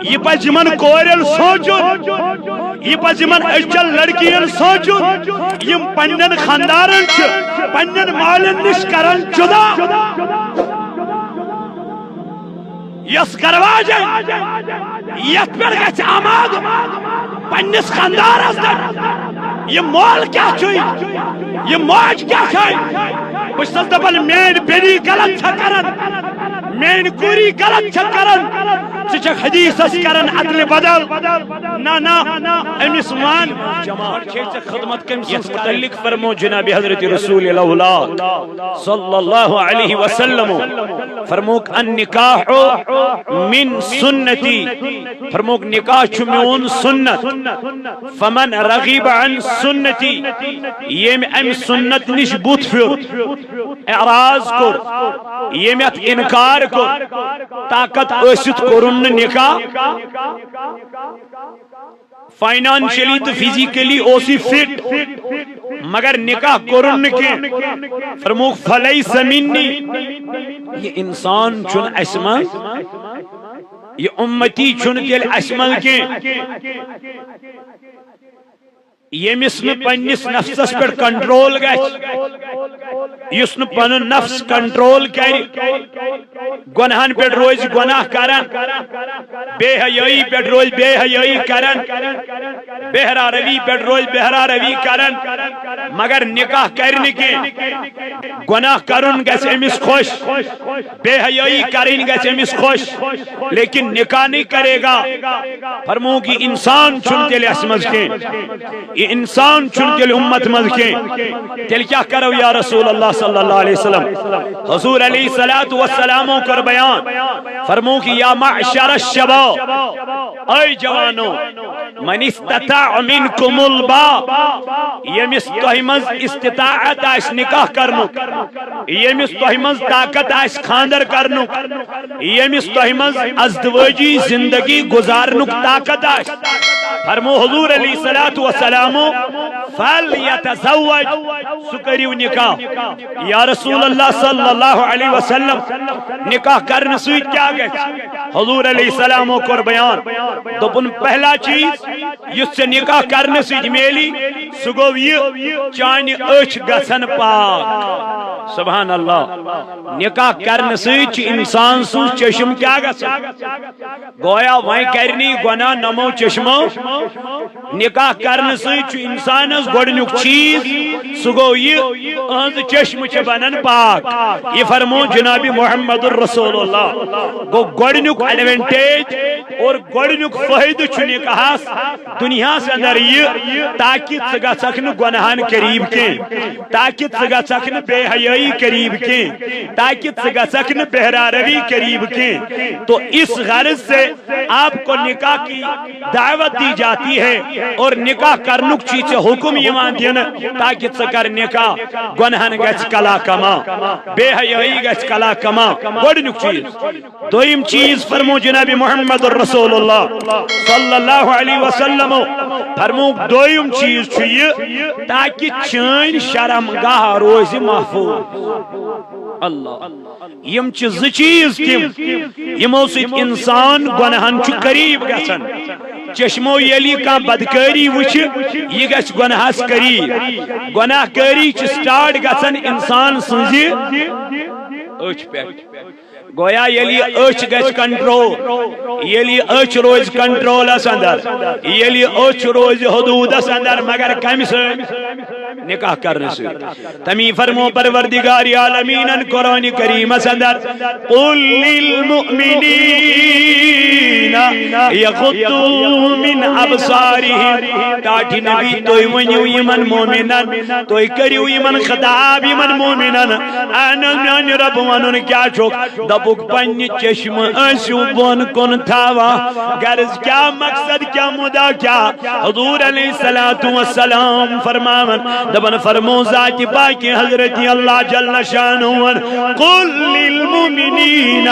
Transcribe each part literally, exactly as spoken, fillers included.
یہِ پزِ یِمن کورٮ۪ن سونٛچُن، یہِ پزِ یِمن أزچٮ۪ن لڑکین سونٛچُن، یِم پننٮ۪ن خاندارن چھِ پننٮ۪ن مالٮ۪ن نِش کران جدا۔ یۄس گرواجن یتھ پٮ۪ٹھ گژھِ آماد پننِس خاندارس دپہِ، یہِ مول کیٛاہ چھُے، یہِ ماج کیٛاہ چھے؟ بہٕ چھُسس دپان، میٲنۍ بیٚنی غلط چھےٚ کران، میٲنۍ کوٗری غلط چھےٚ کران، ژٕ چھکھ حدیثس کران ادلہِ بدل۔ نہ، نہ، أمِس وَن۔ جماعت چھے ژےٚ خدمت کٔمۍ سٕنٛز یتھ متعلق فرمو جناب حضرت رسول اللہ صلی اللہ علیہ وسلم۔ فرموک، النکاح من سنتی۔ فرموک، نکاح چھُ میون سنت۔ فمن رغب عن سنتی، ییٚمۍ امہِ سنت نِش بُتھ پھیُر، اعراض کوٚر، ییٚمۍ اتھ انکار کوٚر، طاقت ٲسِتھ کوٚرُن نہٕ نکاح، فائنانشلی تہٕ فزیکلی اوس یہِ فٹ، مگر نکاح کوٚرُن نہٕ کینٛہہ۔ فرموک، فلیس منی، یہِ انسان چھُنہٕ اسہِ منٛز، یہِ امتی چھُنہٕ تیٚلہِ اسہِ منٛز کینٛہہ۔ ییٚمِس نہٕ پننِس نفسس پٮ۪ٹھ کنٹرول گژھِ، یُس نہٕ پنُن نفس کنٹرول کرِ، گۄنہن پٮ۪ٹھ روزِ گۄناہ کران، بے حیٲیی پٮ۪ٹھ روزِ بے حیٲیی کران، بہرا روی پٮ۪ٹھ روزِ بہرا روی کران، مگر نکاح کرِ نہٕ کینٛہہ۔ گۄناہ کرُن گژھِ أمِس خۄش، بے حیٲیی کرٕنۍ گژھِ أمِس خۄش، لیکن نکاح نہیں کرے گا۔ فرموک، یہِ انسان چھُنہٕ تیٚلہِ اسہِ منٛز کینٛہہ، یہِ انسان چھُنہٕ تیٚلہِ امت منٛز کینٛہہ۔ تیٚلہِ کیٛاہ کرو یا رسول اللہ صلی اللہ علیہ وسلم؟ حضور علیہ الصلوۃ والسلامو کوٚر بیان، فرموک، یا معشر الشباب، اے جوانو، من استطاع منکم الباء، ییٚمِس تۄہہِ منٛز استطاعت آسہِ نکاح کرنُک، ییٚمِس تۄہہِ منٛز طاقت آسہِ خاندر کرنُک، ییٚمِس تۄہہِ منٛز ازدوٲجی زندگی گُزارنُک طاقت آسہِ، فرمو حضور علیہ الصلوۃ والسلامو، فلیتزوج، سُہ کٔرِو نکاح۔ یا رسول اللہ صلی اللہ علیہ وسلم، نکاح کرنہٕ سۭتۍ کیٛاہ گژھِ؟ حضور علیہ السلامو کوٚر بیان، دوٚپُن، پہلا چیز یُس ژےٚ نکاح کرنہٕ سۭتۍ میلی، سُہ گوٚو یہِ، چانہِ أچھ گژھن پاک۔ سبحان اللہ۔ نکاح کرنہٕ سۭتۍ چھُ انسان سُنٛد چشم کیٛاہ گژھان؟ گویا وۄنۍ کرِ نہٕ یہِ گۄناہ نمو چشمو۔ نکاح کرنہٕ سۭتۍ چھُ انسانس گۄڈٕنیُک چیز، سُہ گوٚو یہِ، أہنٛز چشم چھِ بنان پاک۔ یہِ فرمو جناب محمد رسول اللہ۔ گوٚو گۄڈٕنیُک ایڈوانٹیج اور گۄڈٕنیُک فٲیدٕ چھُ نکاحس دُنیاہس اندر یہِ، تاکہِ ژٕ گژھکھ نہٕ گۄناہن قریب کینٛہہ، تاکہِ ژٕ گژھکھ نہٕ بے حیٲیی قریب کینٛہہ، تاکہ ژٕ گژھکھ نہٕ بہرا روی قریب کینٛہہ۔ تو اس غرض سے آپ کو نکاح کی دعوت دی جاتی ہے اور نکاح کرنُک چھُے ژےٚ حکم یِوان دِنہٕ، تاکہ ژٕ کر نکاح، گۄنہن گژھِ کلا کما، بے حیٲیی گژھِ کلا کما۔ گۄڈٕنیُک چیٖز۔ دوٚیِم چیٖز فرمو جناب محمد رسول اللہ صلی اللہ علیہ وسلم، فرموک دوٚیِم چیٖز چھُ یہِ، تاکہ چٲنۍ شرمگاہ روزِ محفوظ۔ اللہ۔ یِم چھِ زٕ چیٖز تِم، یِمو سۭتۍ اِنسان گۄناہن چھُ قریب گژھان۔ چشمو ییٚلہِ کانٛہہ بدکٲری وٕچھِ، یہِ گژھِ گۄناہس قریب۔ گۄناہ کٲری چھِ سٹارٹ گژھان اِنسان سٕنٛزِ أچھ پٮ۪ٹھ۔ گویا ییٚلہِ یہِ أچھ گژھِ کنٹرول، ییٚلہِ یہِ أچھ روزِ کنٹرولس اندر، ییٚلہِ یہِ أچھ روزِ حدوٗدس اندر، مگر کمہِ سۭتۍ؟ نکاح کرنہٕ سۭتۍ۔ تمی فرمو پروردگار عالمینن قرآن کریمس اندر، قل للمؤمنین یغضوا من ابصارہم، ٹاٹھہِ نبی تُہۍ ؤنِو یِمن مومنن، تُہۍ کٔرِو یِمن خطاب، یِمن مومنن، اہن حظ میانہِ رب ونُن کیٛاہ چھُکھ؟ دپُکھ پننہِ چشمہٕ ٲسِو بۄن کُن تھاوان، غرض کیٛاہ، مقصد کیٛاہ، مدعا کیٛاہ؟ حضور علیہ الصلوۃ والسلام فرماون، دپن فرمو ذاتِ پاکِ حضرت اللہ جل شانہ، قل للمؤمنین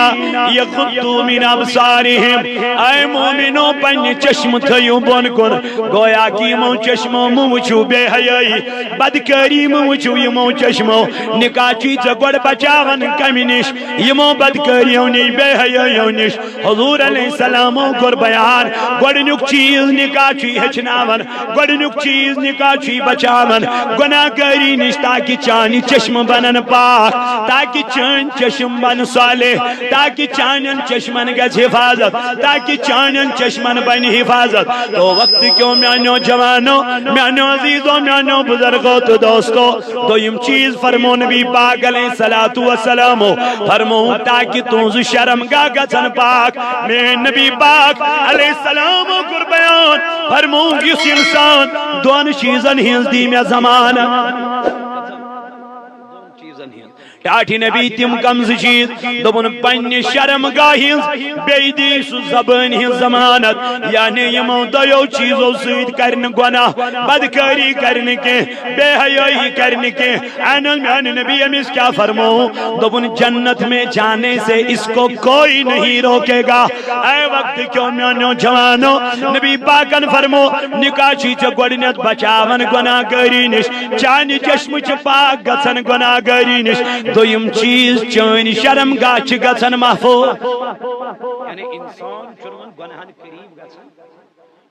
یغضوا من ابصارہم، اے مومنو، پننہِ چشمہٕ تھٲیِو بۄن کُن۔ گویا کہِ یِمو چشمو مہٕ وٕچھِو بے حیٲیی، بدکٲری مہٕ وٕچھِو یِمو چشمو۔ نکاح چھُے ژےٚ گۄڈٕ بچاوان کمہِ نِش؟ یِمو بدکٲریو نِش، بے حیٲیو نِش۔ حضور علیہ السلامو کوٚر بیان، گۄڈٕنیُک چیٖز نکاح چھُے ہیٚچھناوان، گۄڈٕنیُک چیٖز نکاح چھُے بچاوان گۄناہ گٲری نِش، تاکہِ چانہِ چشمہٕ بنن پاک، تاکہِ چٲنۍ چشم بن صالح، تاکہِ چانٮ۪ن چشمن گژھِ حفاظت، تاکہِ چانٮ۪ن چشمن بنہِ حفاظت۔ تو وقت کیوں میانیو جوانو، میانیو عزیزو، میانیو بزرگو تو دوستو، دوٚیِم چیٖز فرمو نبی پاک علیہ الصلوۃ والسلامو، فرمو تاکہِ تُہنٛز شرم گاہ گژھن پاک۔ میٲنۍ نبی پاک علیہ السلامو کوٚر بیان، فرمو یُس انسان دۄن چیٖزن ہٕنٛز دی مےٚ ضمانت، ٹاٹھۍ نبی تِم کم زٕ چیٖز؟ دوٚپُن، پننہِ شرم گاہ ہٕنٛز، بیٚیہِ دی سُہ زبٲنۍ ہٕنٛز ضمانت۔ یعنی یِمو دۄیو چیٖزو سۭتۍ کرِ نہٕ گۄناہ، بدکٲری کرِ نہٕ کینٛہہ، بے حیٲیی کرِ نہٕ کینٛہہ۔ اہن حظ، میانہِ نبی أمِس کیٛاہ فرموو؟ دوٚپُن، جنت میں جانے سے اس کو کوئی نہیں روکے گا۔ اے وقت کیو میانیو جوانو، نبی پاکن فرمو، نکاح چھُے ژےٚ گۄڈٕنیتھ بچاوان گۄناہ گٲری نِش، چانہِ چشمہٕ چھِ پاک گژھان گۄناہ گٲری نِش۔ دوٚیِم چیٖز، چٲنۍ شرم گاہ چھِ گژھان محفوظ۔ یعنی انسان چھُنہٕ وۄنۍ گۄناہن قریب گژھان۔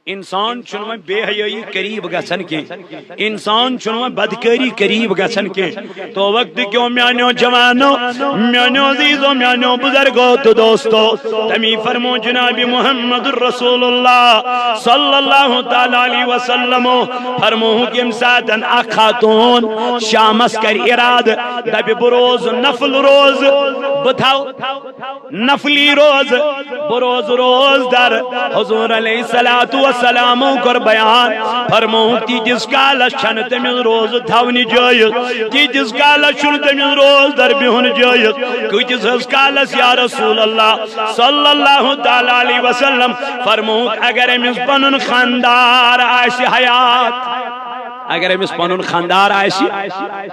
انسان چھُنہٕ وۄنۍ بے حیٲیی قریب گژھان کینٛہہ، انسان چھُنہٕ وۄنۍ بدکٲری قریب گژھان کینٛہہ۔ تو وقت کیو میانیو جوانو، میانیو عزیزو، میانیو بزرگو تو دوستو، تمی فرمو جناب محمد رسول اللہ صلی اللہ تعالی علیہ وسلم، فرمو کم ساتن اکھ خاتون شامس کر ارادٕ، دپہِ بہٕ روز نفل روز، بہٕ تھاو نفلی روز، بہٕ روز روز در۔ حضور علیہ الصلوۃ والسلامو کوٚر بیان، فرمووُکھ، تیٖتِس کالس چھنہٕ تٔمِس روز تھاونہِ جٲیز، تیٖتِس کالس چھُنہٕ تٔمِس روز در بِہُن جٲیز۔ کۭتِس حظ کالس یا رسول اللہ صلی اللہ تعالی علیہ وسلم؟ فرمووُکھ، اگر أمِس پنُن خاندار آسہِ حیات، اگر أمِس پنُن خاندار آسہِ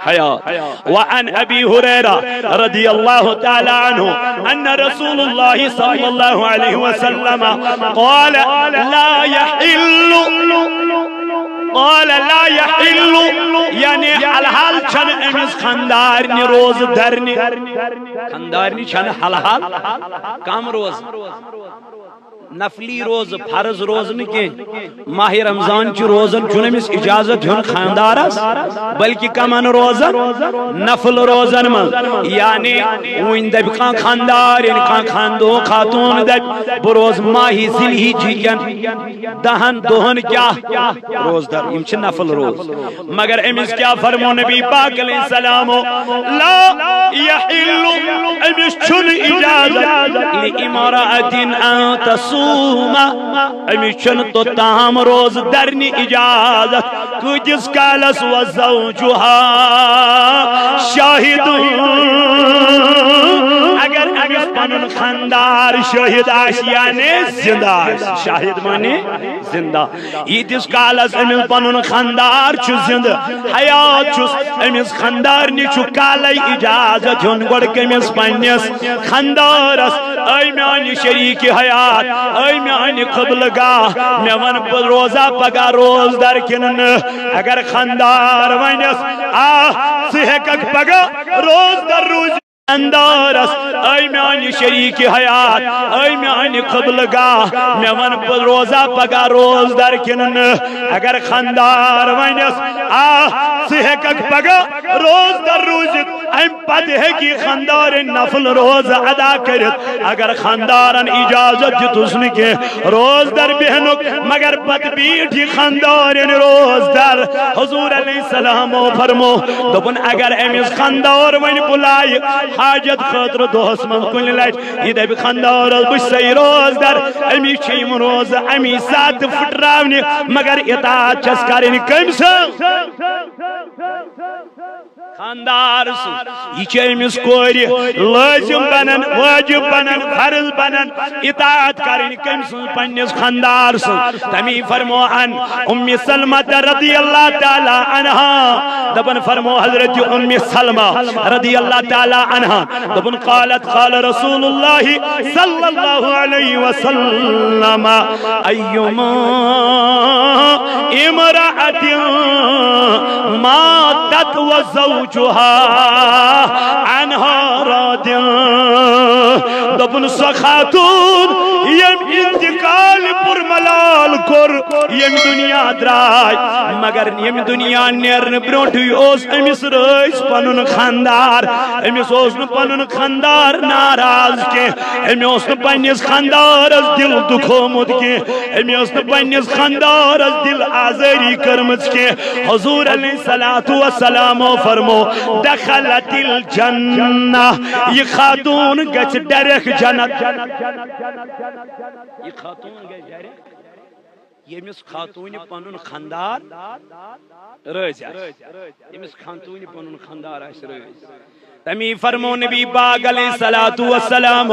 حیات۔ وعن ابی ہریرہ رضی اللہ تعالی عنہ ان رسول اللہ صلی اللہ علیہ وسلم قال لا يحل، قال لا يحل، یعنی الحال چھنہٕ أمِس خاندارنہِ روز درنہِ۔ خاندارنہِ چھنہٕ حلحال کم روز۔ نفلی روز، فرض روز نہٕ کینٛہہ۔ ماہ رمضان چہِ روزن چھُنہٕ أمِس اجازت ہیوٚن خاندارس، بلکہِ کمن روزن؟ نفل روزن منٛز۔ یعنی وُنہِ دپہِ کانٛہہ خاندار، یعنی کانٛہہ خاندو خاتون دپہِ، بہٕ روزٕ ماہ ذی الحجہ کٮ۪ن دہن دۄہن کیٛاہ؟ روزدار۔ یِم چھِ نفل روز۔ مگر أمِس کیٛاہ فرمو نبی پاک علیہ السلامو؟ لا یحل، أمِس چھُنہٕ اجازت لامرأة ان تصوم، أمِس چھُنہٕ توٚتام روز درنہِ اجازت۔ کۭتِس کالس؟ وزوجها شاہد، اگر أمِس پنُن خاندار شاہد آسہِ، یعنی زندہ آسہِ، شاہد معنی زندہ۔ ییٖتِس کالس أمِس پنُن خاندار چھُ زِندٕ، حیات چھُس، أمِس خاندارنہِ چھُ کالے اجازت ہیوٚن گۄڈٕ کٔمِس؟ پننِس خاندارس۔ اے میانہِ شریٖکہِ حیات، اے میانہِ قبلہٕ گاہ، مےٚ وَن، بہٕ روزا پگاہ روزدر کِنہٕ نہٕ؟ اگر خاندار ونٮ۪س، آ، ژٕ ہیٚککھ پگاہ روزدر روٗزِتھ۔ اندارس، اے میانہِ شریٖکہِ حیات، اے میانہِ قبلہٕ گاہ، مےٚ وَن، بہٕ روزا پگاہ روزدر کِنہٕ نہٕ؟ اگر خاندار ونٮ۪س، آ، ژٕ ہیٚککھ پگاہ روزدر روٗزِتھ، امہِ پتہٕ ہیٚکہِ خاندارن نفل روزٕ ادا کٔرِتھ۔ اگر خاندارن اجازت دِتُس نہٕ کینٛہہ روزدر بیہنُک، مگر پتہٕ بیٖٹھ یہِ خاندارن روزدر۔ حضور علیہ السلامو فرمو، دوٚپُن، اگر أمِس خاندار وۄنۍ بُلایہِ حاجت خٲطرٕ دۄہس منٛز کُنہِ لٹہِ، یہِ دپہِ خاندارس، بہٕ چھُسے روزدر، أمِس چھِ یِم روزٕ امی ساتہٕ پھٕٹراونہِ، مگر اطاعت چھس کرٕنۍ کٔمۍ سٕنٛز؟ خاندار سٕنٛز۔ یہِ چھِ أمِس کورِ لٲزِم بنان، واجب بنان، فرض بنان، اطاعت کرٕنۍ کٔمۍ سٕنٛز؟ پننِس خاندار سٕنٛز۔ تمی فرمو عن ام سلمہ رضی اللہ تعالی عنہا، دپان فرمو حضرت ام سلمہ رضی اللہ تعالی عنہا، دپان قالت قال رسول اللہ صلی اللہ علیہ وسلم، ایما امرأة ماتت وزوجها عنها راض۔ دوٚپُن، سۄ خاتون، ییٚمۍ انتقال پُر ملال کوٚر، ییٚمۍ دُنیا درٛاے، مگر ییٚمۍ دُنیا نیرنہٕ برونٛٹھٕے اوس أمِس رٲضۍ پنُن خاندار۔ أمِس اوس نہٕ پنُن خاندار ناراض کینٛہہ، أمۍ اوس نہٕ پننِس خاندارس دِل دُکھومُت کینٛہہ، أمۍ اوس نہٕ پننِس خاندارس دِل آزٲری کٔرمٕژ کینٛہہ۔ حضور علیہ الصلوۃ والسلام فرمو، دخلت الجنہ، یہِ خاتون گژھِ ڈائریکٹ جنت۔ یہِ خاتون گژھِ ڈائریکٹ، ییٚمِس خاتوٗنہِ پنُن خاندار رٲضۍ آسہِ، ییٚمِس خاتوٗنہِ پنُن خاندار آسہِ رٲضۍ۔ تمی فرمو نبی پاک علیہ الصلوۃ والسلام،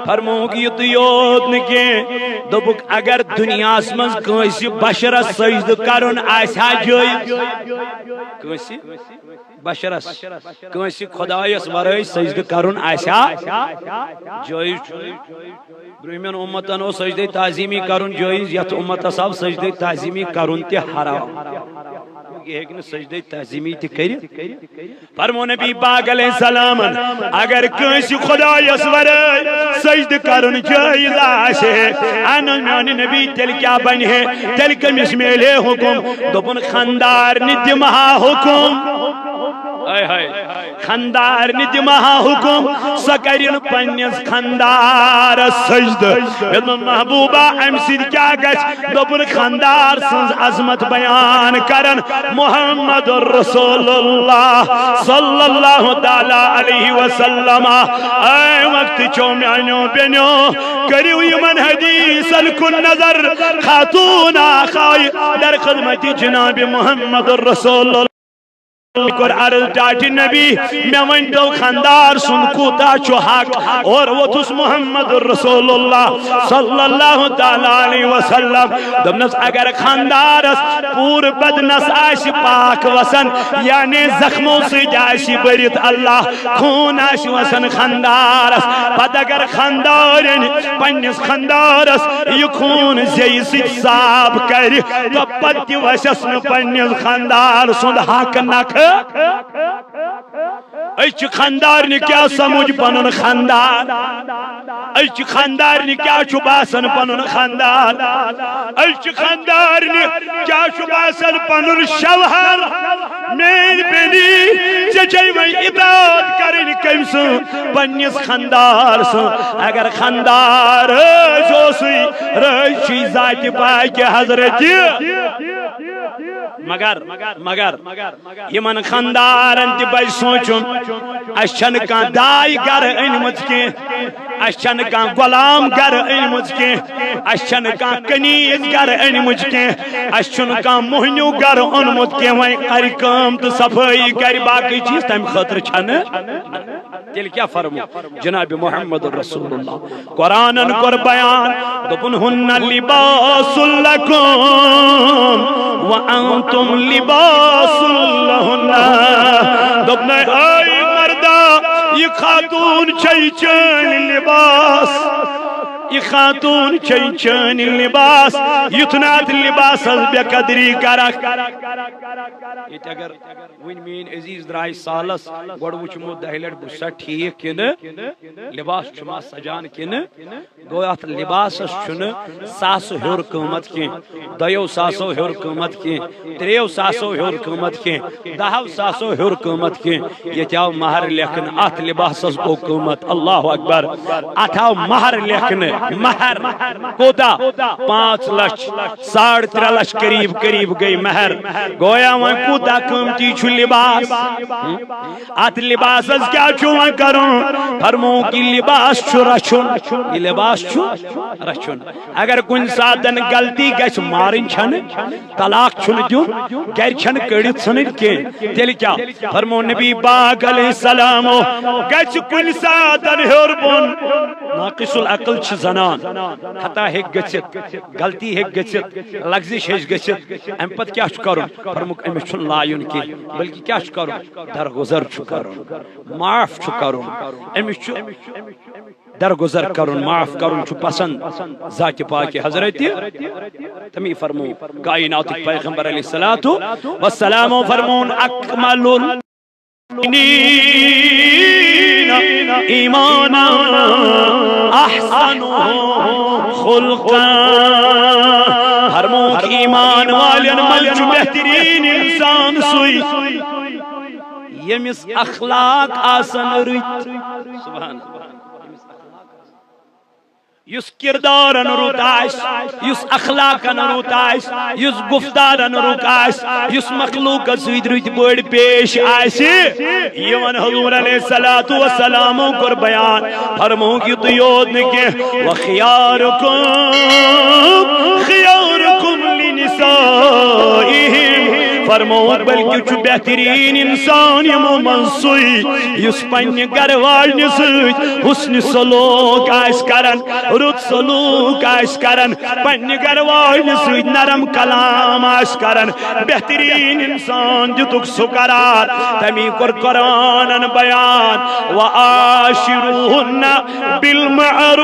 فرمووُکھ یُتُے یوت نہٕ کینٛہہ، دوٚپُکھ اگر دُنیاہس منٛز کٲنٛسہِ بشرس سجدٕ کرُن آسہِ ہا جٲیز، کٲنٛسہِ بشرس، کٲنٛسہِ خدایس ورٲے سجدٕ کرُن آسہِ ہا جٲیز چھُنہٕ۔ برٛونٛہمٮ۪ن اُمتن اوس سجدے تعظیمی کرُن جٲیز، یتھ اُمتس آو سجدے تعظیمی کرُن تہِ حرام۔ یہِ ہیٚکہِ نہٕ سجدے تعظیمی تہِ کٔرِتھ۔ فرمو نبی پاک علیہ السلامن، اگر کٲنٛسہِ خدایس ورٲے سجدٕ کرُن جٲیز آسہِ ہے، اہن میانہِ نبی، تیٚلہِ کیٛاہ بنہِ ہے؟ تیٚلہِ کٔمِس میلہِ ہے حُکم؟ دوٚپُن، خاندارنہِ دِمہٕ ہا حُکم۔ ہاے ہاے۔ خاندارنہِ دِمہٕ ہا حُکم، سۄ کرِ نہٕ پننِس خاندارس سجدٕ۔ مےٚ دوٚپ، محبوبہ، امہِ سۭتۍ کیٛاہ گژھِ؟ دوٚپُن، خاندار سٕنٛز عظمت بیان کرن محمد رسول اللہ صلی اللہ تعالی علیہ وسلم۔ اے وقت چو میانیو بیٚنیو، کٔرِو یِمن حدیثن کُن نظر۔ خاتون اکھ آیہِ در خدمت جناب محمد رسول اللہ۔ کوٚر عرض، ٹاٹھہِ نبی، مےٚ ؤنۍ تو خاندار سُنٛد کوٗتاہ چھُ حق؟ اورٕ ووٚتھُس محمد رسول اللہ صلی اللہ تعالی علیہ وسلم۔ دوٚپنَس، اگر خاندارس پوٗرٕ بدنس آسہِ پاک وسان، یعنی زخمو سۭتۍ آسہِ بٔرِتھ اللہ، خوٗن آسہِ وسان خاندارس، پتہٕ اگر خاندارن پننِس خاندارس یہِ خوٗن زیٚیہِ سۭتۍ صاف کرِ، تہٕ پتہٕ تہِ وسٮ۪س نہٕ پننِس خاندار سُنٛد حق نکھٕ۔ أسۍ چھِ خاندارنہِ کیٛاہ سمجھ پنُن خاندار؟ أسۍ چھِ خاندارنہِ کیٛاہ چھُ باسان پنُن خاندار؟ أسۍ چھِ خاندارنہِ کیٛاہ چھُ باسان پنُن شوہر؟ میٲنۍ بیٚنی، ژےٚ چھے وۄنۍ اطاعت کرٕنۍ کٔمۍ سٕنٛز؟ پننِس خاندار سٕنٛز۔ اگر خاندار رٲضۍ اوسُے، رٲضۍ چھُے ذاتِ پاکہِ حضرتِ۔ مگر، مگر یِمن خاندارن تہِ پزِ سونٛچُن، اسہِ چھنہٕ کانٛہہ داے گرٕ أنمٕژ کینٛہہ، اسہِ چھنہٕ کانٛہہ غلام گرٕ أنمٕژ کینٛہہ، اسہِ چھنہٕ کانٛہہ کنیز گرٕ أنمٕژ کینٛہہ، اسہِ چھُنہٕ کانٛہہ موہنیو گرٕ اوٚنمُت کینٛہہ۔ وۄنۍ کرِ کٲم تہٕ صفٲیی کرِ، باقٕے چیٖز تمہِ خٲطرٕ چھنہٕ۔ تیٚلہِ کیٛاہ فرمو جناب محمد رسول اللہ؟ قرآنن کوٚر بیان، دوٚپُن، "ہُنَّ لِبَاسٌ لَكُمْ وَأَنْتُمْ لِبَاسٌ لَهُنَّ۔" دوٚپنَے، اے مردا، یہِ خاتوٗن چھے چٲنۍ لباس، یہِ خاتوٗن چھے چٲنۍ لباس، یُتھ نہٕ اتھ لباسس بے قدری کرکھ۔ ییٚتہِ اگر وٕنۍ میٲنۍ عزیز درٛاے سالس، گۄڈٕ وٕچھمو دہہِ لٹہِ بہٕ چھُسا ٹھیٖک کِنہٕ، لباس چھُما سجان کِنہٕ۔ گوٚو، اتھ لباسس چھُنہٕ ساسہٕ ہیوٚر قۭمتھ کینٛہہ، دۄیو ساسو ہیوٚر قۭمتھ کینٛہہ، ترٛیٚیو ساسو ہیوٚر قۭمتھ کینٛہہ، دہو ساسو ہیوٚر قۭمتھ کینٛہہ۔ ییٚتہِ آو مہر لیکھنہٕ، اتھ لباسس گوٚو قۭمتھ۔ اللہ اکبر۔ اتھ آو مہر لیکھنہٕ، مہر کوتاہ؟ پانٛژھ لچھ، ساڑ ترٛےٚ لچھ قریب قریب گٔے مہر۔ گویا وۄنۍ کوٗتاہ قۭمتی چھُ لباس؟ اتھ لباسس کیٛاہ چھُ وۄنۍ کرُن؟ فرمووُکھ، یہِ لباس چھُ رچھُن، یہِ لباس چھُ رچھُن۔ اگر کُنہِ ساتن غلطی گژھِ، مارٕنۍ چھنہٕ، طلاق چھُنہٕ دیُن، گرِ چھنہٕ کٔڑِتھ ژھٕنٕنۍ کینٛہہ۔ تیٚلہِ کیٛاہ؟ فرموو نبی پاک علیہ السلامو، گژھِ کُنہِ ساتن ہیوٚر بۄن، ناقص العقل چھِ زنان، خطا ہیٚکہِ گٔژھِتھ، غلطی ہیٚکہِ گٔژھِتھ، لغزش ہیٚکہِ گٔژھِتھ۔ امہِ پتہٕ کیٛاہ چھُ کرُن؟ فرمووُکھ، أمِس چھُنہٕ لایُن کینٛہہ، بلکہِ کیٛاہ چھُ کرُن؟ درگُزر چھُ کرُن، معاف چھُ کرُن۔ أمِس چھُ درگُزر کرُن، معاف کرُن چھُ پسند ذاتِ پاکِ حضرت۔ تمی فرمو کائناتٕکۍ پیغمبر علیہ الصلوۃ والسلام فرمون، اکمل المؤمنین ایمانا احسنهم خلقا۔ فرمووُکھ، ایمان والٮ۪ن منٛز چھُ بہتریٖن انسان سُے، ییٚمِس اخلاق آسن رٕتۍ۔ سبحان اللہ۔ یُس کردارن رُت آسہِ، یُس اخلاقن رُت آسہِ، یُس گفتارن رُت آسہِ، یُس مخلوقس سۭتۍ رٕتۍ پٲٹھۍ پیش آسہِ، یِمن حضور علیہ الصلوۃ والسلامو کوٚر بیان، فرمووُکھ، یُتُے یوت نہٕ کینٛہہ، وخیارکم خیارکم لنسائہم، فرمووُکھ، بلکہِ چھُ بہتریٖن انسان یِمو منٛز سُے، یُس پننہِ گرٕ واجنہِ سۭتۍ حسن سلوک آسہِ کران، رُت سلوک آسہِ کران، پننہِ گرٕ واجنہِ سۭتۍ نرم کلام آسہِ کران، بہتریٖن انسان دِتُکھ سُہ قرار۔ تمی کوٚر قرآنن بیان، وعاشروہن بالمعروف،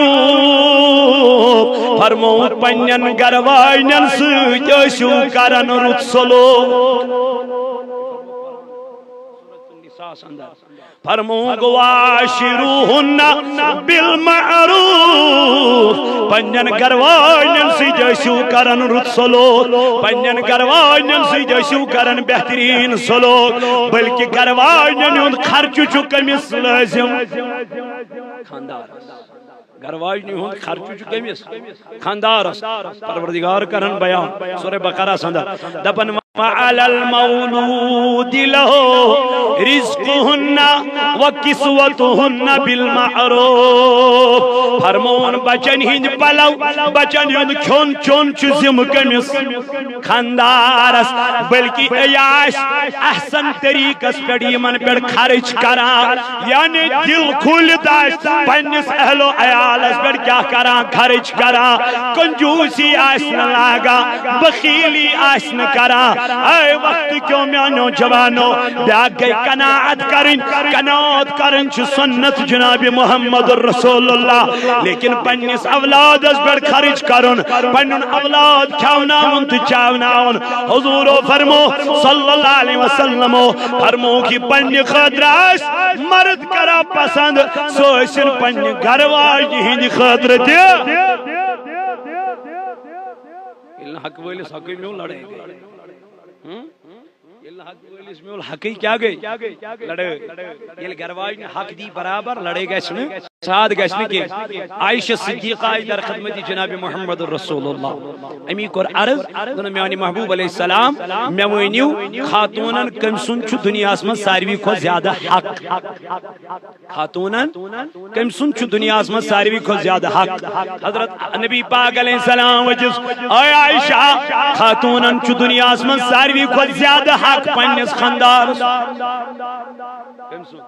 فرمووُکھ، پننٮ۪ن گرٕ واجنٮ۪ن سۭتۍ ٲسِو کران رُت سلوک۔ فرمووُکھ، وعاشروہن بالمعروف، پننٮ۪ن گرٕ واجنٮ۪ن سۭتۍ ٲسِو کران رُت سلوک، پننٮ۪ن گرٕ واجنٮ۪ن سۭتۍ ٲسِو کران بہتریٖن سلوک، بلکہِ گرٕ واجنٮ۪ن ہُنٛد خرچہٕ چھُ کٔمِس لٲزِم؟ خانٛدارس۔ گرٕ واجنہِ ہُنٛد خرچہٕ چھُ کٔمِس؟ خانٛدارس۔ پروردگار کرن بیان سورہ بقرہ اندر، دپن، وعلی المولود لہ رزقہن وکسوتہن بالمعروف۔ فرمووُن، بچن ہٕنٛدۍ پلو، بچن ہُنٛد کھیوٚن چیوٚن چھُ ذمہٕ کٔمِس؟ خانٛدارس۔ بلکہِ یہِ آسہِ احسن طریقس پٮ۪ٹھ یِمن پٮ۪ٹھ خرچ کران، یعنی دل کھوٗلِتھ آسہِ پننِس اہل و عیالس پٮ۪ٹھ کیٛاہ کران، خرچ کران، کنجوسی آسہِ نہٕ لاگان، بخیلی آسہِ نہٕ کران۔ اے وقت کیو میانیو جوانو، بیاکھ گٔے قناعت کرٕنۍ، قناعت کرٕنۍ چھِ سنت جناب محمد رسول اللہ، لیکن پننِس اولادس پٮ۪ٹھ خرچ کرُن، پنُن اولاد کھیاوناوُن تہٕ چاوناوُن۔ حضورو فرمو صلی اللہ علیہ وسلمو فرمو کہ پننہِ خٲطرٕ آسہِ مرد کران پسند، سُہ ٲسِن پننہِ گرٕ واجنہِ ہٕنٛدِ خٲطرٕ تہِ۔ ییٚلہِ نہٕ حق وٲلِس حقٕے میوٗل، لڑٲے گٔے۔ ہم؟ ییٚلہِ نہٕ حق وٲلِس میوٗل حقٕے، کیٛاہ گٔے؟ لڑٲے۔ ییٚلہِ گرٕ واجنہِ حق دی برابر، لڑٲے گژھِ نہٕ، فساد گژھِ نہٕ کینٛہہ۔ عائشہ صدیقہ آیہِ در خدمت جناب محمد رسول اللہ۔ امی کوٚر عرض، دوٚپُن، میانہِ محبوب علیہ السلام، مےٚ ؤنِو، خاتوٗنن کٔمۍ سُنٛد چھُ دُنیاہس منٛز ساروی کھۄتہٕ زیادٕ حق؟ خاتوٗنن کٔمۍ سُنٛد چھُ دُنیاہس منٛز ساروی کھۄتہٕ زیادٕ حق؟ حضرت نبی پاک علیہ السلام ؤژھِس، اے عائشہ، خاتوٗنن چھُ دُنیاہس منٛز ساروی کھۄتہٕ زیادٕ حق پننِس خاندارس۔ کٔمۍ سُنٛد؟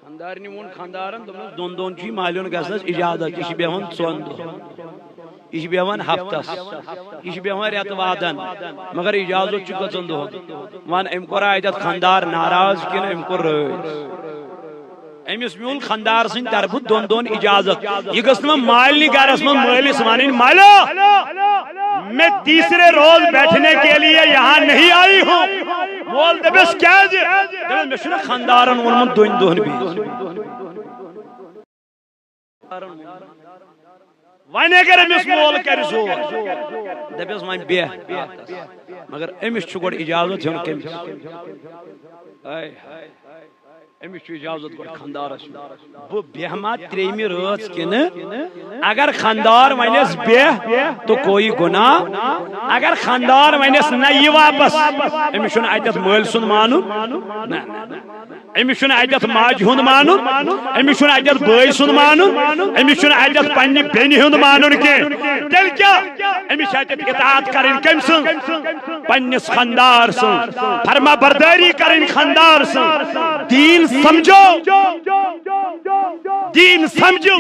خاندارنہِ ووٚن خاندارن، دوٚپنس، دۄن دۄہن چھُ یہِ مالیُن گژھنس اجازت، یہِ چھُ بیٚہوان ژۄن دۄہن، یہِ چھُ بیٚہوان ہفتس، یہِ چھُ بیٚہوان رٮ۪تہٕ وادن، مگر اجازت چھُ کٔژن دۄہن؟ ون، أمۍ کوٚرا اتٮ۪تھ خاندار ناراض کِنہٕ أمۍ کوٚر رٲضۍ؟ أمِس میوٗل خاندار سٕنٛدِ طرفہٕ دۄن دۄہن اجازت۔ یہِ گٔژھ نہٕ وۄنۍ مالنہِ گرس منٛز مٲلِس ونٕنۍ، مالو، میں تیسرے روز بیٹھنے کے لیے یہاں نہیں آئی ہوں۔ مول دپس، کیازِ؟ دپس، مےٚ چھُنہٕ خاندارن ووٚنمُت دۄن دۄہن بِہِو۔ وۄنۍ اگر أمِس مول کرِ زور، دپس، وۄنۍ بیٚہہ، مگر أمِس چھُ گۄڈٕ اجازت ہیوٚن کٔمِس؟ ہاے ہاے۔ أمِس چھُ اجازت گۄڈٕ خانٛدارس۔ بہٕ بیٚہمہٕ ترٛیٚیِمہِ رٲژ کِنہٕ؟ اگر خانٛدار ونٮ۪س بیٚہہ تو کوئی گناہ، اگر خانٛدار ونٮ۪س نہ، یہِ واپس، أمِس چھُنہٕ اتٮ۪تھ مٲلۍ سُنٛد مانُن۔ نہ، نہ، نہ۔ أمِس چھُنہٕ اتٮ۪تھ ماجہِ ہُنٛد مانُن، أمِس چھُنہٕ اتٮ۪تھ بٲے سُنٛد مانُن، أمِس چھُنہٕ اتٮ۪تھ پننہِ بیٚنہِ ہُنٛد مانُن کینٛہہ۔ تیٚلہِ کیٛاہ؟ أمِس چھِ اتٮ۪تھ اطاعت کرٕنۍ کٔمۍ سٕنٛز؟ پننِس خانٛدار سٕنٛز۔ فرما بردٲری کرٕنۍ خانٛدار سٕنٛز۔ دیٖن سمجھو، دیٖن سمجھو۔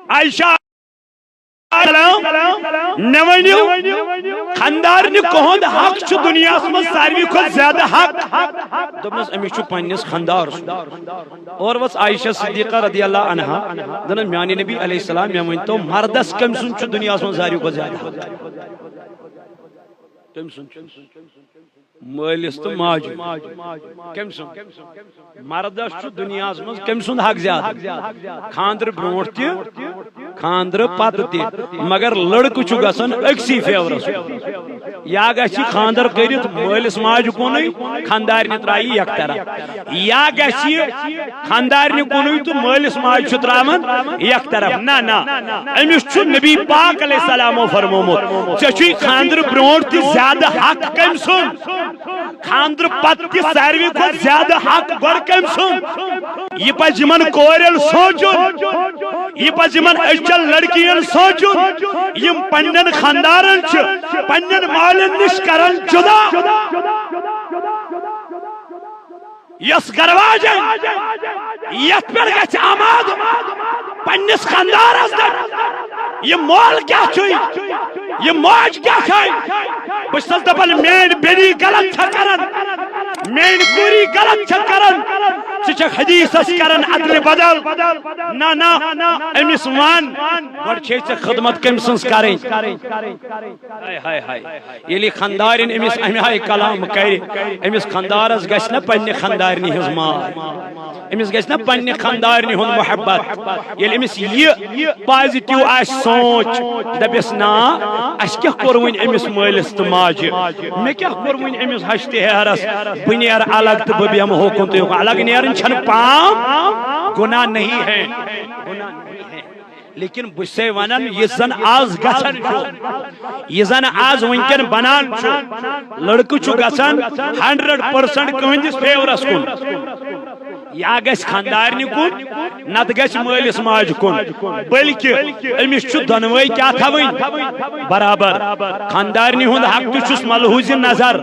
عائشہ سلام، مےٚ ؤنِو، خانٛدارنہِ کُہُنٛد حق چھُ دُنیاہَس منٛز ساروی کھۄتہٕ زیادٕ حق؟ دوٚپنَس، أمِس چھُ پنٛنِس خانٛدار سُنٛد۔ اور ؤژھ عائشہ صدیقہ رضی اللہ عنہا، دوٚپنَس، میٛانہِ نبی علیہ السلام، مےٚ ؤنۍ تو، مردَس کٔمۍ سُنٛد چھُ دُنیاہَس منٛز ساروی کھۄتہٕ زیادٕ حق؟ کٔمۍ سُنٛد چھُ؟ مٲلِس تہٕ ماجہِ۔ کٔمۍ سُنٛد؟ مردس چھُ دُنیاہس منٛز کٔمۍ سُنٛد حق زیادٕ؟ خانٛدرٕ برونٛٹھ تہِ، خانٛدرٕ پتہٕ تہِ۔ مگر لڑکہٕ چھُ گژھان أکسٕے فیورس کُن۔ یا گژھِ یہِ خانٛدر کٔرِتھ مٲلِس ماجہِ کُنُے، خانٛدارنہِ ترٛایہِ یکطرف۔ یا گژھِ یہِ خانٛدارنہِ کُنُے تہٕ مٲلِس ماجہِ چھُ ترٛاوان یکطرف۔ نہ، نہ، أمِس چھُ نبی پاک علیہ السلامو فرمومُت، ژےٚ چھُے خانٛدرٕ برونٛٹھ تہِ زیادٕ حق کٔمۍ سُنٛد؟ خانٛدرٕ پتہٕ تہِ ساروی کھۄتہٕ زیادٕ حق گۄڈٕ کٔمۍ سُنٛد؟ یہِ پزِ یِمن کورٮ۪ن سونٛچُن، یہِ پزِ یِمن أزچٮ۪ن لڑکِین سونٛچُن، یِم پننٮ۪ن خانٛدارن چھِ پننٮ۪ن مالٮ۪ن نِش کران جدا۔ یۄس گرواجن یتھ پٮ۪ٹھ گژھِ آماد پننِس خانٛدارس دپہِ، یہِ مول کیٛاہ چھُے؟ یہِ ماج کیٛاہ چھے؟ بہٕ چھُسس دپان، میٲنۍ بیٚنی غلط چھےٚ کران، میٲنۍ کوٗری غلط چھےٚ کران، ژٕ چھکھ حدیثس کران ادلہِ بدل۔ نہ، نہ، أمِس ون، گۄڈٕ چھے ژےٚ خدمت کٔمۍ سٕنٛز کرٕنۍ؟ ہاے، ہاے، ہاے۔ ییٚلہِ خانٛدارِنۍ أمِس اَمہِ آیہِ کلام کرِ، أمِس خانٛدارس گژھِ نہ پننہِ خانٛدارنہِ ہٕنٛز ماے، أمِس گژھِ نہ پننہِ خانٛدارنہِ ہُنٛد محبت۔ ییٚلہِ أمِس یہِ پازیٹیو آسہِ سونٛچ، دپٮ۪س، نا، اَسہِ کیٛاہ کوٚر وۄنۍ أمِس مٲلِس تہٕ ماجہِ؟ مےٚ کیٛاہ کوٚر وۄنۍ أمِس ہشتہِ ہیرس؟ بہٕ نیرٕ الگ تہٕ بہٕ بیٚہمہٕ ہوکُن تہٕ یوکُن۔ الگ نیرٕنۍ چھنہٕ پام، گناہ نہیں ہے، گناہ نہیں ہے۔ لیکن بہٕ چھُسے ونان، یہِ زن آز گژھان چھُ، یہِ زن آز وٕنکٮ۪ن بنان چھُ، لڑکہٕ چھُ گژھان ہنڈریڈ پرسنٹ کٕہٕنٛدِس فیورس کُن۔ یا گژھِ خانٛدارنہِ کُن، نتہٕ گژھِ مٲلِس ماجہِ کُن۔ بلکہِ أمِس چھُ دۄنوَے کیٛاہ تھاوٕنۍ؟ برابر۔ خانٛدارنہِ ہُنٛد حق تہِ چھُس ملحوظِ نظر،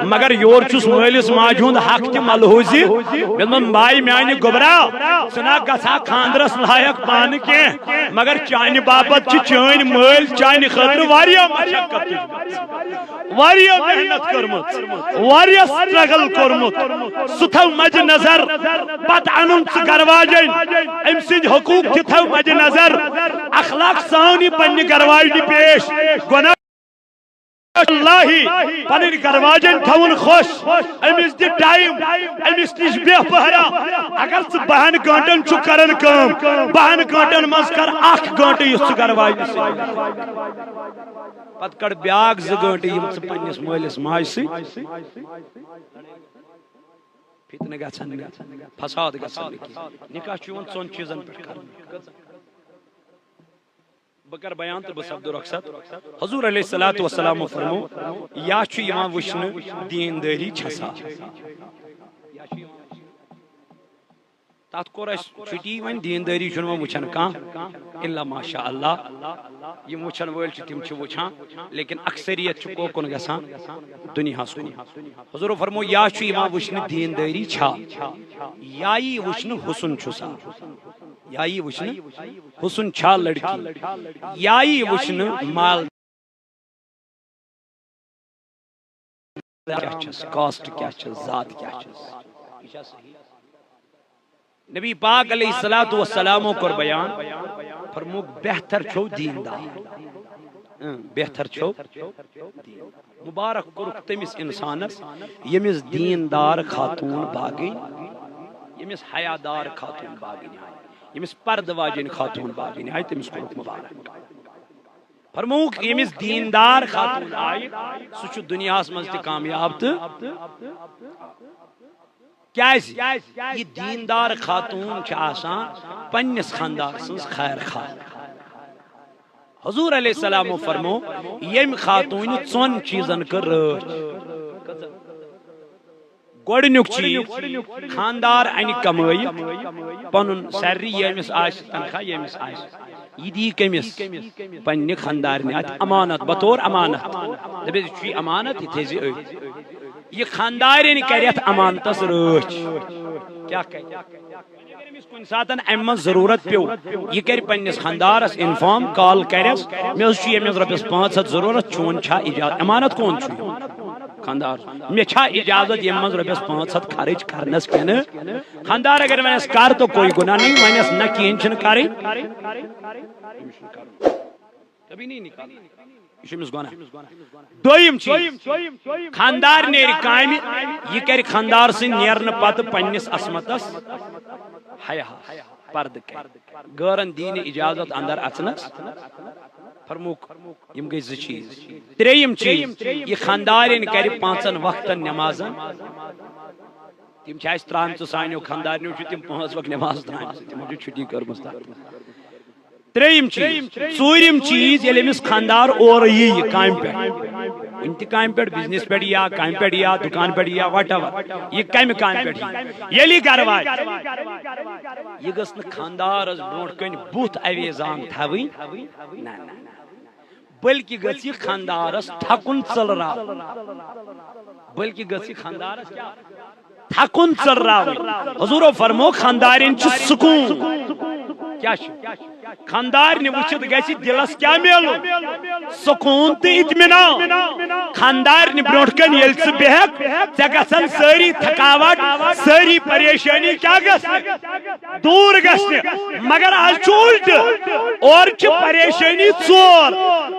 مگر یورٕ چھُس مٲلِس ماجہِ ہُنٛد حق تہِ ملحوظِ۔ مےٚ دوٚپمَس، ماے میانہِ گوٚبرا، ژٕ نہ گژھکھ خانٛدرس لایق پانہٕ کینٛہہ، مگر چانہِ باپتھ چھِ چٲنۍ مٲلۍ چانہِ خٲطرٕ واریاہ مشقت تُجمٕژ، واریاہ محنت کٔرمٕژ، واریاہ سٹرگل کوٚرمُت۔ سُہ تھاو مدِ نظر، پتہٕ انُن ژٕ گرواجن، أمۍ سٕنٛدۍ حقوٗق تہِ تھاو مدِ نظر، اخلاق سان یہِ پننہِ گرواجنہِ پیش۔ گۄناہ اللہ، پنٕنۍ گرواجن تھاوُن خۄش، أمِس دِ ٹایم، أمِس نِش بیٚہہ پہرا۔ اگر ژٕ بَہَن گٲنٛٹن چھُ کران کٲم، بَہَن گٲنٛٹن منٛز کر اکھ گٲنٛٹہٕ یُس ژٕ گرواجنہِ سۭتۍ۔ پتہٕ کڑ بیاکھ زٕ گٲنٛٹہٕ یِم ژٕ پننِس مٲلِس ماجہِ سۭتۍ۔ فتنہٕ گژھن نہٕ، فساد گژھن نہٕ کینٛہہ۔ نکاح چھُ یِوان ژۄن چیٖزن پٮ۪ٹھ کرنہٕ۔ بہٕ کرٕ بیان تہٕ بہٕ سپدٕ رۄخصت۔ حضور علیہ الصلوۃ والسلامو فرمو، یا چھُ یِوان وٕچھنہٕ دیٖندٲری چھسا۔ تتھ کوٚر اَسہِ چھُٹی، وۄنۍ دیٖندٲری چھُنہٕ وۄنۍ وٕچھان کانٛہہ، الا ماشاء اللہ۔ یِم وٕچھن وٲلۍ چھِ، تِم چھِ وٕچھان، لیکن اکثریت چھِ کوکُن گژھان؟ دُنیاہس کُن۔ حضورو فرمو، یا چھُ یِوان وٕچھنہٕ دیٖندٲری چھا، یا یی وٕچھنہٕ حسن چھُ سا، یا یی وٕچھنہٕ حسن چھا لڑکی، یا یی وٕچھنہٕ مال کیٛاہ چھس، کاسٹ کیٛاہ چھس، ذات کیٛاہ چھس۔ نبی پاک علیہ الصلوۃ والسلامو کوٚر بیان، فرمووُکھ، بہتر چھو دیٖندار۔ اۭں، بہتر چھو دیٖن۔ مبارک کوٚرُکھ تٔمِس اِنسانس، ییٚمِس دیٖندار خاتوٗن باگٕنۍ، ییٚمِس حیادار خاتوٗن باگٕنۍ آیہِ، ییٚمِس پردٕ واجیٚنۍ خاتوٗن باگٕنۍ آیہِ، تٔمِس کوٚرُکھ مبارک۔ فرمووُکھ، ییٚمِس دیٖندار خاتوٗن آیہِ، سُہ چھُ دُنیاہس منٛز تہِ کامیاب تہٕ کیازِ؟ یہِ دیندار خاتون چھِ آسان پننِس خاندار سٕنٛز خیر خواہ۔ حضور علیہ السلامو فرمو، ییٚمہِ خاتوٗنہِ ژۄن چیٖزن کٔر رٲچھ۔ گۄڈٕنیُک چیٖز، خاندار انہِ کمٲیِتھ پنُن سیلری، ییٚمِس آسہِ تنخواہ، ییٚمِس آسہِ، یہِ دی کٔمِس؟ پننہِ خاندارنہِ، اتھ امانت، بطور امانت۔ دپیس، یہِ چھُے امانت، یہِ تھٲیزِ أتھۍ۔ یہِ خاندارٮ۪ن کرِ اتھ امانتس رٲچھ۔ کیٛاہ کرِ؟ اگر أمِس کُنہِ ساتن امہِ منٛز ضروٗرت پیوٚو، یہِ کرِ پننِس خاندارس انفارم، کال کرٮ۪س، مےٚ حظ چھُ ییٚمہِ منٛز رۄپیس پانٛژھ ہتھ ضروٗرت، چون چھا اجازت؟ امانت کون چھُ؟ خاندار۔ مےٚ چھا اجازت ییٚمہِ منٛز رۄپیس پانٛژھ ہتھ خرٕچ کرنس کِنہٕ؟ خاندار اگر ونٮ۪س کر، تو کوئی گناہ نہیں، ونٮ۪س نہ، کِہیٖنۍ چھُنہٕ کرٕنۍ۔ کبھی نہیں نکالنا۔ یہِ چھُ أمِس گۄناہ۔ دوٚیِم چیٖز، خاندار نیرِ کامہِ، یہِ کرِ خاندار سٕنٛدِ نیرنہٕ پتہٕ پننِس عصمتس حیا، پردٕ کرِ، غٲرن دی نہٕ اجازت اندر اژنس۔ فرموک، یِم گٔے زٕ چیٖز۔ ترٛیٚیِم چیٖز، یہِ خاندارٮ۪ن کرِ پانٛژن وقتن نمازن۔ تِم چھِ اَسہِ ترٛامژٕ، سانیو خاندارنیو چھِ تِم پانٛژھ وقت نماز ترٛامژٕ، تِمو چھِ چھُٹی کٔرمٕژ تَتھ۔ ترٛیٚیِم چیٖز، ژوٗرِم چیٖز، ییٚلہِ أمِس خاندار اورٕ یی یہِ کامہِ پٮ۪ٹھ، کُنہِ تہِ کامہِ پٮ۪ٹھ، بزنس پٮ۪ٹھ یا کامہِ پٮ۪ٹھ یا دُکان پٮ۪ٹھ یا وٹ ایور، یہِ کَمہِ کامہِ پٮ۪ٹھ یی، ییٚلہِ یہِ گرٕ واتہِ، یہِ گٔژھ نہٕ خاندارس برونٛٹھ کنہِ بُتھ اویزان تھاوٕنۍ۔ نہ، نہ، نہ۔ بلکہِ گژھِ یہِ خاندارس تھکُن ژٔلراوُن۔ بلکہِ گژھِ یہِ خاندارس کیٛاہ؟ تھکُن ژٔلراوُن۔ حضورو فرمو، خاندارٮ۪ن چھُ سکوٗن۔ کیٛاہ چھُ؟ خاندارنہِ وٕچھِتھ گژھِ دِلس کیٛاہ میلُن؟ سکوٗن تہٕ اطمینان۔ خاندارنہِ برونٛٹھ کنہِ ییٚلہِ ژٕ بیٚہکھ، ژےٚ گژھن سٲری تھکاوٹ، سٲری پریشٲنی کیٛاہ گژھِ؟ دوٗر گژھِ۔ مگر از چھُ الٹہٕ، اورٕ چھِ پریشٲنی ژور۔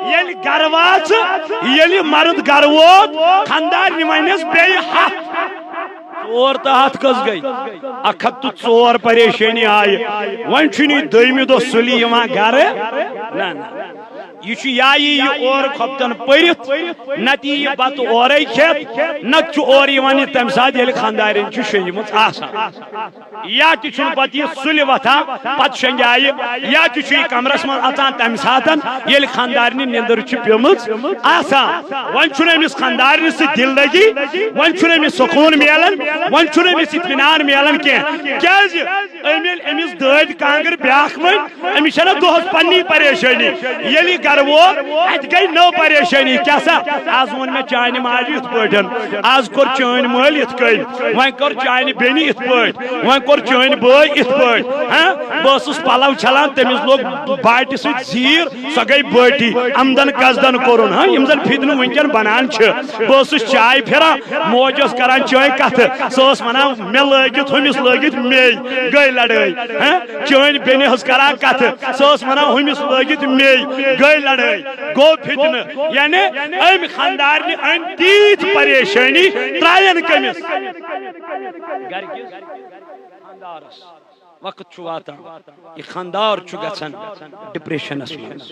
ییٚلہِ گرٕ واژٕ، ییٚلہِ مرد گرٕ ووت، خاندارنہِ ونٮ۪س بیٚیہِ ہتھ۔ ژور تہٕ ہتھ کٔژ گٔے؟ اکھ ہتھ تہٕ ژور پریشٲنی آیہِ۔ وۄنۍ چھُنہٕ یہِ دوٚیمہِ دۄہ سُلہِ یِوان گرٕ۔ نہ، نہ۔ یہِ چھُ یا یی یہِ اورٕ خۄفتن پٔرِتھ، نتہٕ یی یہِ بتہٕ اورے کھٮ۪تھ، نتہٕ چھُ اورٕ یِوان یہِ تمہِ ساتہٕ، ییٚلہِ خاندارٮ۪ن چھُ شۄنٛگمٕژ آسان۔ یا تہِ چھُنہٕ پتہٕ یہِ سُلہِ وۄتھان، پتہٕ شۄنٛگہِ یہِ، یا تہِ چھُ یہِ کمرس منٛز اژان تمہِ ساتن، ییٚلہِ خاندارنہِ نِندٕر چھِ پیٚمٕژ آسان۔ وۄنۍ چھُنہٕ أمِس خاندارنہِ سۭتۍ دِل لگی، وۄنۍ چھُنہٕ أمِس سکوٗن میلان، وۄنۍ چھُنہٕ أمِس اطمینان میلان کینٛہہ۔ کیازِ؟ أمۍ ییٚلہِ أمِس دٲدۍ کانٛگٕر بیٛاکھ ؤنۍ، أمِس چھَنہ دۄہَس پنٛنی پریشٲنی۔ ییٚلہِ یہِ گَرٕ ووت، اَتہِ گٔے نٔو پریشٲنی۔ کیٛاہ سا؟ آز ووٚن مےٚ چانہِ ماجہِ یِتھ پٲٹھۍ، آز کوٚر چٲنۍ مٲلۍ یِتھ کٔنۍ، وۄنۍ کوٚر چانہِ بیٚنہِ یِتھ پٲٹھۍ، وۄنۍ کوٚر چٲنۍ بٲے یِتھ پٲٹھۍ۔ ہاں، بہٕ ٲسٕس پَلَو چھَلان، تٔمِس لوٚگ باٹہِ سۭتۍ زیٖر، سۄ گٔے بٲٹی۔ آمدن قصدن کوٚرُن، ہاں، یِم زَن فِتنہٕ وٕنکٮ۪ن بَنان چھِ۔ بہٕ ٲسٕس چاے پھِران، موج ٲس کران چٲنۍ کتھٕ، سۄ ٲس ونان، مےٚ لٲگِتھ ہُمِس لٲگِتھ مے گٔے لڑٲے۔ ہہ؟ چٲنۍ بیٚنہِ ٲس کران کتھٕ، سۄ ٲس ونان، ہُمِس لٲگِتھ مے گٔے لڑٲے۔ گوٚو فتنہٕ۔ یعنی أمۍ خاندارنہِ أنۍ تیٖتۍ پریشٲنی، ترٛایَن کٔمِس؟ گرِکِس خاندارس۔ وقت چھُ واتان، یہِ خاندار چھُ گژھان ڈپریشنس منٛز،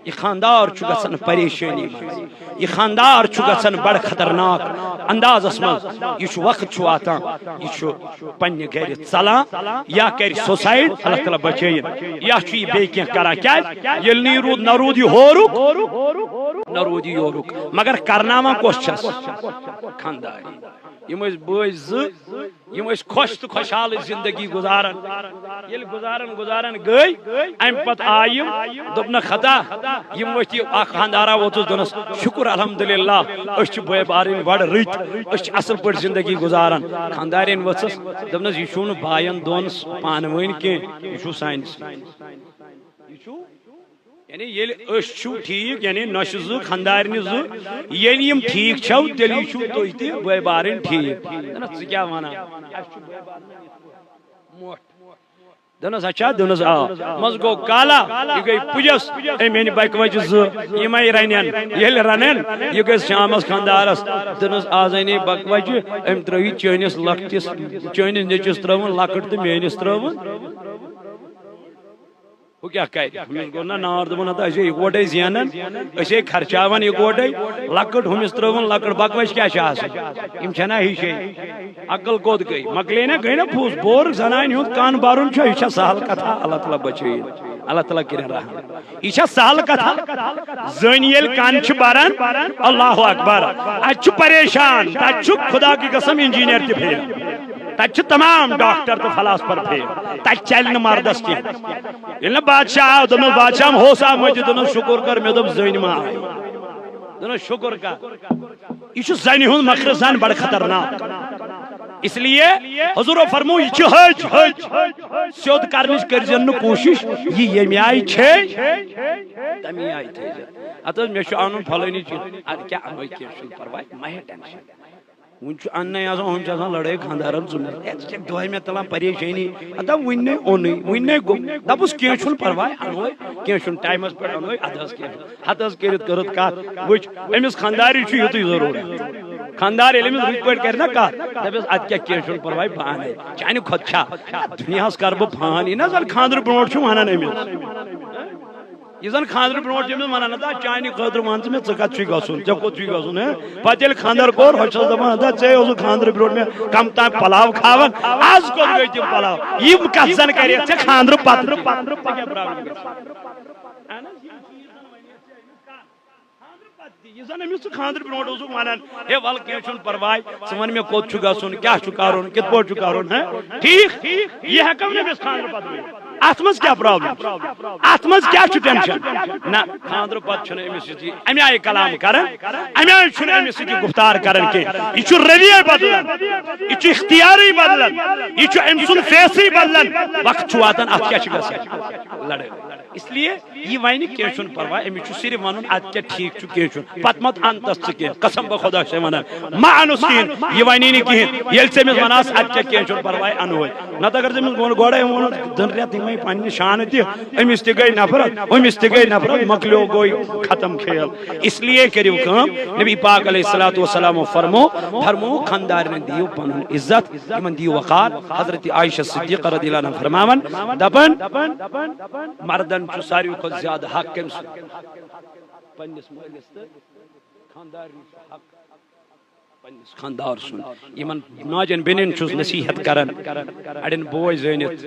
یہِ خاندار چھُ گژھان پریشٲنی منٛز، یہِ خاندار چھُ گژھان بڑٕ خطرناک اندازس منٛز۔ یہِ چھُ، وقت چھُ واتان، یہِ چھُ پننہِ گرِ ژلان، یا کرِ سوسائیڈ، اللہ تعالیٰ بچٲیِن، یا چھُ یہِ بیٚیہِ کینٛہہ کران۔ کیازِ؟ ییٚلہِ نہٕ یہِ روٗد، نہ روٗد یہِ ہورُک، نہ روٗد یہِ یورُک، مگر کرناوان کۄس چھَس؟ خاندار۔ یِم ٲسۍ بٲے زٕ، یِم ٲسۍ خۄش تہٕ خۄشحال زندگی گُزاران۔ ییٚلہِ گُزاران گُزاران گٔے، اَمہِ پتہٕ آیہِ یِم، دوٚپنَکھ، خطا، یِم ؤتھۍ، یہِ اکھ خانٛدارا ووتُس، دوٚپنَس، شُکُر الحمدللہ، أسۍ چھِ بٲے بارٕنۍ وَڑٕ رٕتۍ، أسۍ چھِ اَصٕل پٲٹھۍ زندگی گُزاران۔ خانٛدارٮ۪ن ؤژھٕس، دوٚپنَس، یہِ چھُو نہٕ بایَن دۄن پانہٕ ؤنۍ کینٛہہ، یہِ چھُو سانہِ سۭتۍ۔ یہِ چھُو یعنی ییٚلہِ أسۍ چھِو ٹھیٖک، یعنی نۄشہِ زٕ، خانٛدارنہِ زٕ، ییٚلہِ یِم ٹھیٖک چھَو، تیٚلی چھِو تُہۍ تہِ بٲے بارٕنۍ ٹھیٖک۔ نہ، نہ، ژٕ کیٛاہ وَنان؟ اَسہِ چھُ بٲے بارٕنۍ موٹھ۔ دوٚپنَس، اچھا، دوٚپنَس، آ۔ منٛز گوٚو کالا، یہِ گٔے پُجَس، أمۍ أنۍ بَکہِ وَچہِ زٕ، یِمَے رَنٮ۪ن۔ ییٚلہِ رَنَن، یہِ گٔژھ شامَس خانٛدارَس۔ دوٚپنَس، آز اَنے بَکہِ وَچہِ، أمۍ ترٛٲوِتھ چٲنِس لۄکٹِس، چٲنِس نیٚچوِس ترٛٲوٕن لۄکٕٹ تہٕ میٛٲنِس ترٛٲوٕن۔ ہُہ کیٛاہ کرِ؟ ہُمِس گوٚو نہ نار، دوٚپُن، ہتا أسۍ ہے یِکوَٹَے زینان، أسۍ ہے خرچاوان یِکوَٹَے، لۄکٕٹ ہُمِس ترٲوٕن، لۄکٕٹ بکوَچ کیٛاہ چھِ آسان؟ یِم چھَنا ہِشے؟ عقل کوٚت گٔے؟ مۄکلے نہ، گٔے نہ پھوٗس؟ بور زنانہِ ہُنٛد کَن بَرُن چھُ، یہِ چھا سہل کَتھا؟ اللہ تعالیٰ بچٲیِن، اللہ تعالیٰ کٔرِن رحم۔ یہِ چھا سہل کَتھا؟ زٔنۍ ییٚلہِ کَن چھِ بَران، اللہ اکبر، اَتہِ چھُ پریشان، تَتہِ چھُ خدا کی قسم انجینئر تہِ فیل، تَتہِ چھِ تمام ڈاکٹر تہٕ فلاسفر فیل، تَتہِ چَلہِ نہٕ مردس کینٛہہ۔ ییٚلہِ نہٕ بادشاہ آو، دوٚپنَس، بادشاہ ہم ہوسا مجد، دوٚپنَس، شُکر کر، مےٚ دوٚپ زٔنۍ ما آیہِ۔ دوٚپنَس، شُکر کر۔ یہِ چھُ زَنہِ ہُنٛد مکر زَن بڑٕ خطرناک۔ اس لیے حضورو فرمو، یہِ چھِ حج، حج۔ سیوٚد کرنٕچ کٔرۍزٮ۪ن نہٕ کوٗشِش، یہِ ییٚمہِ آیہِ چھے، تَمی آیہِ تھٲیزٮ۪ن۔ ہتہٕ حظ، مےٚ چھُ اَنُن فلٲنی چیٖز۔ اَدٕ کیٛاہ اَنوے، کینٛہہ چھُنہٕ پرواے، مہ ہے ٹٮ۪نشن۔ وُنہِ چھُ اَننَے آسان، ہُم چھِ آسان لڑٲے خانٛدارَن ژٕ مےٚ۔ ہے، ژٕ چھَکھ دۄہَے مےٚ تُلان پریشٲنی۔ ہتا وُنہِ نے اوٚنُے، وُنہِ نے گوٚو۔ دَپُس، کینٛہہ چھُنہٕ پرواے، اَنوے، کینٛہہ چھُنہٕ، ٹایمَس پٮ۪ٹھ اَنوے، اَدٕ حظ کینٛہہ چھُنہٕ۔ ہَتہٕ حظ کٔرِتھ کٔرٕتھ کَتھ۔ وٕچھ، أمِس خانٛدارِ چھُ یُتُے ضروٗرت۔ خانٛدار ییٚلہِ أمِس رٕتۍ پٲٹھۍ کَرِ نا کَتھ، دَپٮ۪س، اَدٕ کیٛاہ، کینٛہہ چھُنہٕ پرواے، بہٕ اَنَے۔ چانہِ کھۄتہٕ چھا؟ دُنیاہَس کَرٕ بہٕ پان۔ یہِ نہ زَن خانٛدرٕ برونٛٹھ چھُ وَنان أمِس۔ یہِ زَن خانٛدرٕ برونٛٹھ چھِ أمِس وَنان، "ہتا چانہِ خٲطرٕ وَن ژٕ مےٚ، ژٕ کَتھ چھُے گژھُن؟ ژےٚ کوٚت چھُے گژھُن، ہے؟" پَتہٕ ییٚلہِ خانٛدر کوٚر، ہۄ چھَس دَپان، "ہتا ژےٚ اوسُکھ خانٛدرٕ برونٛٹھ مےٚ کَم تام پَلاو کھاوان، آز کوٚت گٔے تِم پَلاو؟" یِم کَتھ زَن کَرِ ژےٚ خانٛدرٕ پَتہٕ؟ ژےٚ کیٛاہ problem گژھِ؟ اہن حظ، یِم چیٖز زَن وَنہِ ژےٚ أمِس کَتھ؟ خانٛدرٕ پَتہٕ تہِ، یہِ زَن أمِس ژٕ خانٛدرٕ برونٛٹھ اوسُکھ وَنان، "ہے وَلہٕ کینٛہہ چھُنہٕ پَرواے، ژٕ وَن مےٚ کوٚت چھُ گژھُن، کیٛاہ چھُ کَرُن، کِتھ پٲٹھۍ چھُ کَرُن، ہہ؟" ٹھیٖک، یہِ ہٮ۪کو نہٕ أمِس خانٛدرٕ پَتہٕ ؤنِتھ۔ اَتھ منٛز کیٛاہ problem؟ اَتھ منٛز کیٛاہ چھُ tension؟ نہ، خانٛدرٕ پَتہٕ چھُنہٕ أمِس یُتھ یہِ اَمہِ آیہِ کلام کَران، اَمہِ آیہِ چھُنہٕ أمِس سۭتۍ یہِ گُفتار کَران کینٛہہ۔ یہِ چھُ رویے بدلان، یہِ چھُ اختیارٕے بدلان، یہِ چھُ أمۍ سُنٛد face-ٕے بدلان۔ وقت چھُ واتان، اَتھ کیٛاہ چھِ گژھان؟ لڑٲے۔ اس لیے یہِ وَنہِ، "کینٛہہ چھُنہٕ پَرواے، أمِس چھُ صرف وَنُن، اَدٕ کیٛاہ، ٹھیٖک چھُ، کینٛہہ چھُنہٕ، پَتہٕ مَتہٕ اَنتَس ژٕ کینٛہہ، قسم بہٕ خۄدا چھُسَے وَنان، مَہ اَنُس کِہیٖنۍ۔" یہِ وَنی نہٕ کِہیٖنۍ۔ ییٚلہِ ژٕ أمِس وَنَس، "اَدٕ کیٛاہ، کینٛہہ چھُنہٕ پَرواے، اَنوے۔" نَتہٕ اگر ژٕ أمِس ووٚن گۄڈَے ووٚنُتھ، دٔنٛدرِتھ یِمَے پنٛنہِ شانہٕ تہِ، أمِس تہِ گٔے نفرت، أمِس تہِ گٔے نفرت، مۄکلیو گوٚو یہِ ختم کھیل۔ اس لیے کٔرِو کٲم، نبی پاک علیہ الصلوۃ والسلام فرمو، فرمو، خاندارنٮ۪ن دِیِو پَنُن عزت، یِمَن دِیِو وقار۔ حضرت عائشہ صدیقہ رضی اللہ عنہا فرماوان، دَپان، مردن چھُ ساروی کھۄتہٕ زیادٕ حق کٔمۍ سُنٛد؟ پننِس مٲلِس تہٕ خاندارنہِ چھُ حق پننِس خاندار سُنٛد۔ یِمن ماجن بیٚنٮ۪ن چھُس نصیحت کران، اڑٮ۪ن بوے زٲنِتھ،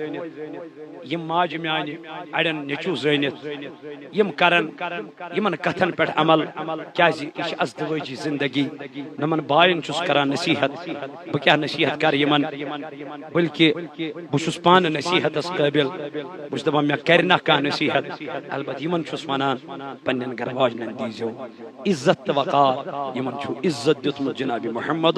یِم ماجہِ میانہِ اڑٮ۪ن نیٚچوٗ زٲنِتھ، یِم کرن یِمن کتھن پٮ۪ٹھ عمل، کیازِ یہِ چھِ ازدوٲجی زندگی۔ نہ، یِمن باین چھُس کران نصیحت، بہٕ کیٛاہ نصیحت کرٕ یِمن، بلکہِ بہٕ چھُس پانہٕ نصیحتس قٲبل۔ بہٕ چھُس دپان، مےٚ کرِ نہ کانٛہہ نصیحت، البتہ یِمن چھُس ونان، پننٮ۪ن گرٕ واجنٮ۪ن دیٖزیو عزت تہٕ وقار۔ یِمن چھُ عزت دیُتمُت جناب محمد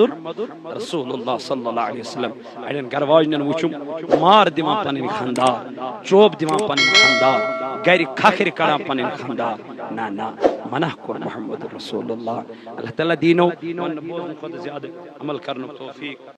رسول اللہ صلی اللہ علیہ وسلم۔ اڑٮ۪ن گرٕ واجنٮ۪ن وُچھُم مار دِوان پنٕنۍ خاندار، چوب دِوان پنٕنۍ خاندار، گرِ کھکھرِ کڑان پنٕنۍ خاندار۔ نہ، نہ، منع کوٚر محمد رسول اللہ۔ اللہ تعالیٰ دیٖنو وننہٕ بوزنہٕ کھۄتہٕ زیادٕ عمل کرنُک توفیق۔